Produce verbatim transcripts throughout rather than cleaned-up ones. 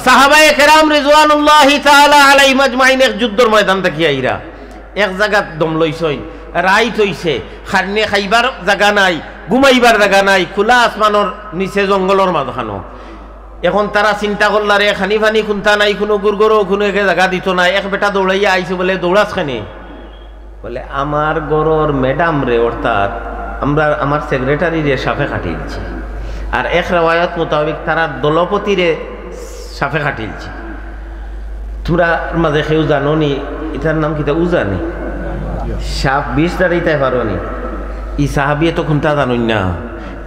সাহাবায়ে কেরাম রিজওয়ানুল্লাহি তাআলা আলাইহিম আজমাইন এক যুদ্ধর ময়দান থাকি আইরা, এক জাগাত দম লইছইন, রাইত অইছে, খান্নে খাইবার জাগা নাই, ঘুমাইবার জাগা নাই, খোলা আসমানর নিচে জঙ্গলর মাঝখানো। এখন তারা চিন্তা করলা, রে, খানি ফানি কুন্তা নাই, কুনু গুরগরও কুনু একে জাগা দিত না। এক বেটা দৌড়াইয়া আইছে, বলে, "দৌড়াস কেনে?" বলে, "আমার ঘরর ম্যাডামরে, অর্থাৎ আমরা, আমার সেক্রেটারিরে সাপে কাটিলছে।" আর এক রেওয়ায়ত মোতাবেক তারার দলপতিরে সাপে কাটিলছে। তোমরার মাঝে কেউ জানো নি, ইটার নাম কিতা? উজানি। সাপ বিষ দাঁড়াইতে পারো নি? ই সাহাবিয়ে তো কুন্তা জানইন না,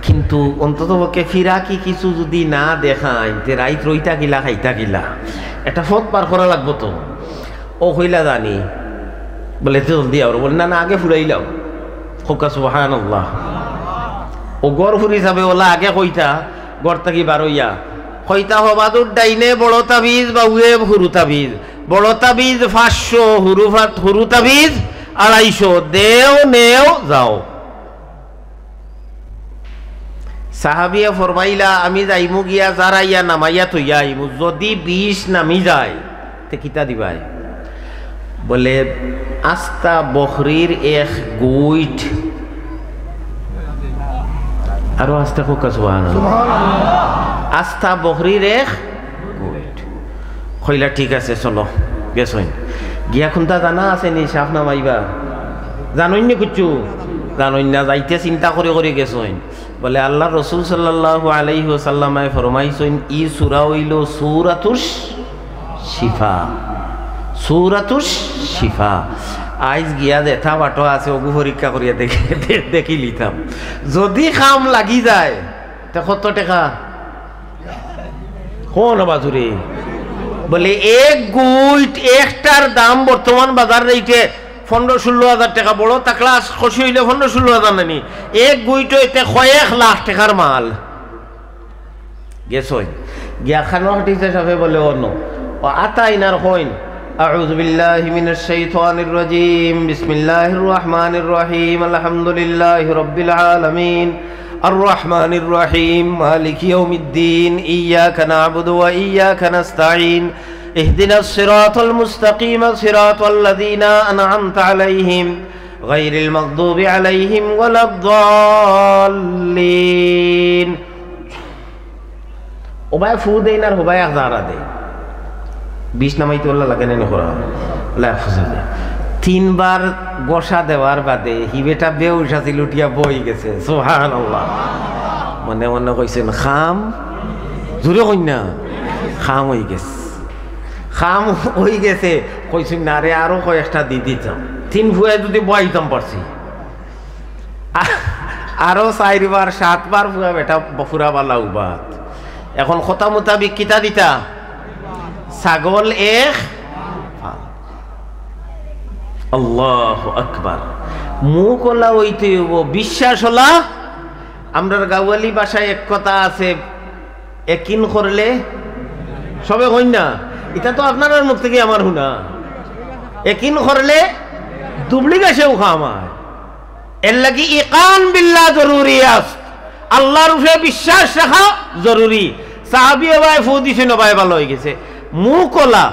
কিন্তু অন্তত পক্ষে ফিরাকি কিছু যদি না দেখাইন, তে রাইত রইতা কিলা, খাইতা কিলা, একটা পথ পার করা লাগবো তো। ও কইলা, "জানি।" বলে, "তে জলদি আও।" বলে, "না, না, আগে ফুরাইলাও।" কউক্কা সুবহানাল্লাহ। ও ঘর ফুরি যাবে, ওলা আগে কইতা, ঘর থাকি বারইয়া কইতা, "হবাদুর ডাইনে বড় তাবিজ, বাউয়ে হুরু তাবিজ। বড় তাবিজ পাঁচশো, হুরু ফাত-, হুরু তাবিজ আড়াইশো। দেও, নেও, যাও।" সাহাবিয়ে ফরমাইলা, "আমি যাইমু গিয়া জারাইয়া নামাইয়া থইয়া আইমু, যদি বিষ নামি যায়, তে কিতা দিবায়?" বলে, "আস্তা বকরির এক গুইট।" আরো আস্তে কউক্কা সুবহানাল্লাহ। "আস্তা বকরির এক গুইট।" কইলা, "ঠিক আছে, চলো।" গেছইন। গিয়া কুন্তা জানা আছে নি সাপ নামাইবা? জানইন নি কিচ্ছু? জানইন না, যাইতে চিন্তা করি করি গেছইন। বলে, আল্লার রসুল সাল্লাল্লাহু আলাইহি ওয়াসাল্লামে ফরমাইছইন, ই সূরা অইলো সূরাতুশ শিফা। সূরাতুশ শিফা। আইজ গিয়া যেতা বাটো আছে, অগু পরীক্ষা করিয়া দেখি, দে-, দেখিলিতাম। যদি কাম লাগি যায়, তে কত টেকা? কও না বাজুরে। বলে, এক গুইট, একটার দাম বর্তমান বাজার রেটে পনরো ষোলো হাজার টেকা, বড় তাকলা কষি অইলে পনরো ষোলো হাজার নানি, এক গুইট অইতে কয়েক লাখ টেকার মাল। গেছইন। গিয়া খানো হাটিছে সাপে বলে, "অনো।" ও আতা ইনার কইন, "أعوذ بالله من الشيطان الرجيم. بسم الله الرحمن الرحيم. الحمد لله رب العالمين. الرحمن الرحيم. مالك يوم الدين. إياك نعبد وإياك نستعين. اهدنا الصراط المستقيم. صراط الذين أنعمت عليهم. غير المغضوب عليهم ولا الضالين." ওবায় ফু দেইন আর হবায় এক জারা দেইন। বিষ নামাইতে ওলা লাগে না নি করা? লা ফুসা দে। তিনবার ঘষা দেওয়ার বাদে হি বেটা বেহুশ আছিল, উঠিয়া বই গেছে। সুবহানাল্লাহ। মনে মনে কইছইন, "কাম।" জুরে কইন না, "কাম অইগেছে।" কাম অইগেছে। কইছইন, "না রে, আরো কয়েকটা দি দিতাম। তিন ফুয়ায় যদি বওয়াইতাম পারছি।" আ-, আরো চাইরবার, সাতবার ফুয়া বেটা ব-, ফুরা বালা উবাত। এখন কথা মোতাবিক কিতা দিতা? ছাগল এক। আল্লাহু আকবার। মুখ ওলা অইতে অইবো, বিশ্বাস ওলা। আমরার গাওয়ালি ভাষায় এক কথা আছে, একিন করলে, সবে কইন না, ইটা তো আপনারার মুখ থাকি আমার হুনা, একিন করলে দুবলি গাছেও কাম অয়। এর লাগি ইকান বিল্লাহ জরুরি আছে, আল্লার উপরে বিশ্বাস রাখা জরুরি। সাহাবি ওবায় ফু দিছইন, ওবায় ভালা অইগেছে, মুখ ওলা।